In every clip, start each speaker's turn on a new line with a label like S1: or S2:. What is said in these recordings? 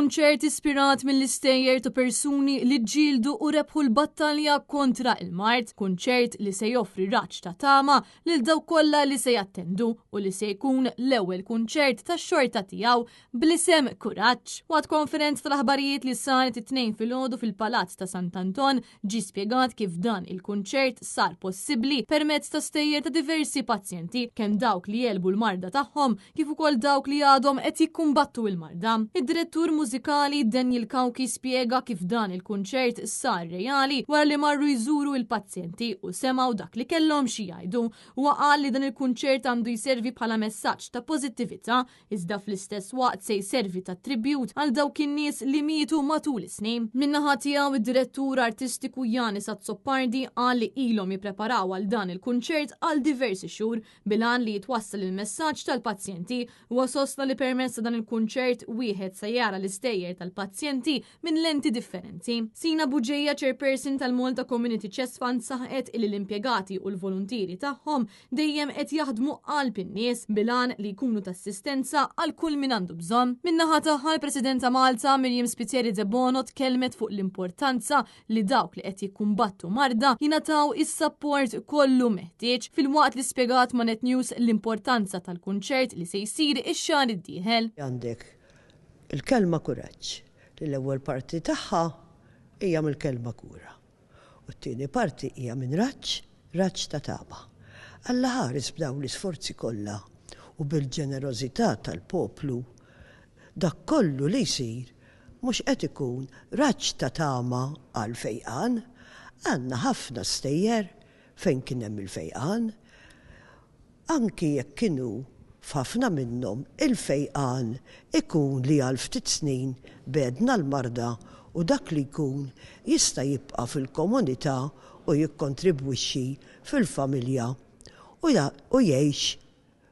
S1: kunċert ispirat mill-istejjer ta' persuni li ġġieldu u rebħu l-battalja kontra il-mard, kunċert li se joffri raġġ ta' tama lil dawk kollha li se jattendu u li se jkun l-ewwel kunċert tax-xorta tiegħu bl-isem Kuraġġ. Waqt konferenza tal-aħbarijiet li saret it-Tnejn filgħodu fil-Palazz ta' Sant'Anton, ġie spjegat kif dan il-kunċert sar possibbli permezz ta' stejjer ta' diversi pazjenti, kemm dawk li għelbu l-marda tagħhom kif ukoll dawk li għadhom qed jikkumbattu l-marda. Id-direttur mużikali Daniel Cauchi spjega kif dan il-kunċert sar reali wara li marru jżuru il-pazjenti u semgħu dak li kellhom xi jgħidu. Huwa qal li dan il-kunċert għandu jservi bħala messaġġ ta' pożittività iżda fl-istess waqt se jservi ta' tribute għal dawk in-nies li mietu matul is-snin. Min-naħa tiegħu id-direttur artistiku Janis Azzopardi qal li ilhom jippreparaw għal dan il-kunċert għal diversi xhur bil-għan li jitwassal il-messaġġ tal-pazjenti. Huwa sostna li permezz ta' dan il-kunċert wieħed se jara l-istejjer tal-pazjenti minn lenti differenti. Sina Bugeja, chairperson tal-Malta Community Chest Fund, saħqet illi l-impjegati u l-voluntieri tagħhom dejjem qed jaħdmu qalb in-nies bil-għan li jkunu ta' assistenza għal kull min għandu bżonn. Min-naħa tagħha l-President ta' Malta, Myriam Spiteri Debono, tkellmet fuq l-importanza li dawk li qed jikkumbattu marda jingħataw is-sapport kollu meħtieġ filwaqt li spjegat ma' Net News l-importanza tal-kunċert li se jsir ix-xahar id-dieħel.
S2: Għandek il-kelma kuraġġ, li l-ewwel parti tagħha hija mill-kelma kura. U t-tieni parti hija minn raġġ, raġġ ta' tama. Alla ħares b'dawn l-isforzi kollha u bil-ġenerożità tal-poplu, dak kollu li jsir mhux qed ikun raġġ ta' tama għall-fejqan. Għandna ħafna stejjer fejn kien hemm il-fejqan. Anki jekk inhu f'ħafna minnhom il-fejqan ikun li għal ftit snin begħedna l-marda u dak li jkun jista' jibqa' fil-komunità u jikkontribwixxi fil-familja u jgħix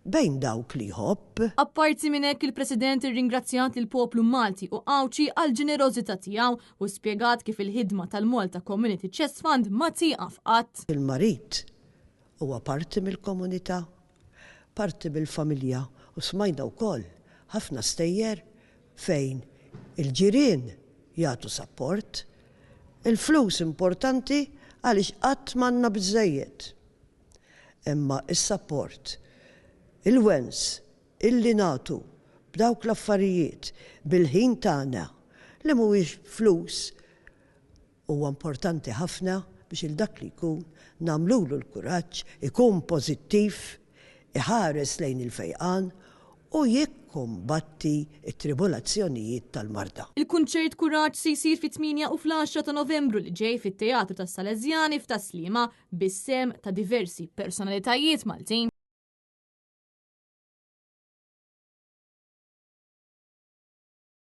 S2: bejn dawk li jħobb.
S1: Apparti minn hekk il-President irringrazzjat lill-poplu Malti u Għawdxi għall-ġenerożità tiegħu u spjegat kif il-ħidma tal-Malta Community Chest Fund ma tieqaf qatt.
S2: Il-marid Huwa parti mill-komunità, parti mill-familja u smajna wkoll ħafna stejjer fejn il-ġirien jagħtu sapport. Il-flus importanti għaliex qatt m'għandna biżżejjed. Imma s-sapport, il-wens illi nagħtu b'dawk l-affarijiet, bil-ħin tagħna li mhuwiex flus, Huwa importanti ħafna biex 'il dak li jkun nagħmlulu l-kuraġġ ikun pożittiv, iħares lejn il-fejqan u jikkumbatti t-tribulazzjonijiet tal-marda.
S1: Il-kunċert Kuraġġ se jsir fit-8 u fl-għaxra ta' Novembru li ġej fit-Teatru tas-Sależjani f'Tas-Sliema bis-sehem ta' diversi personalitajiet Maltin.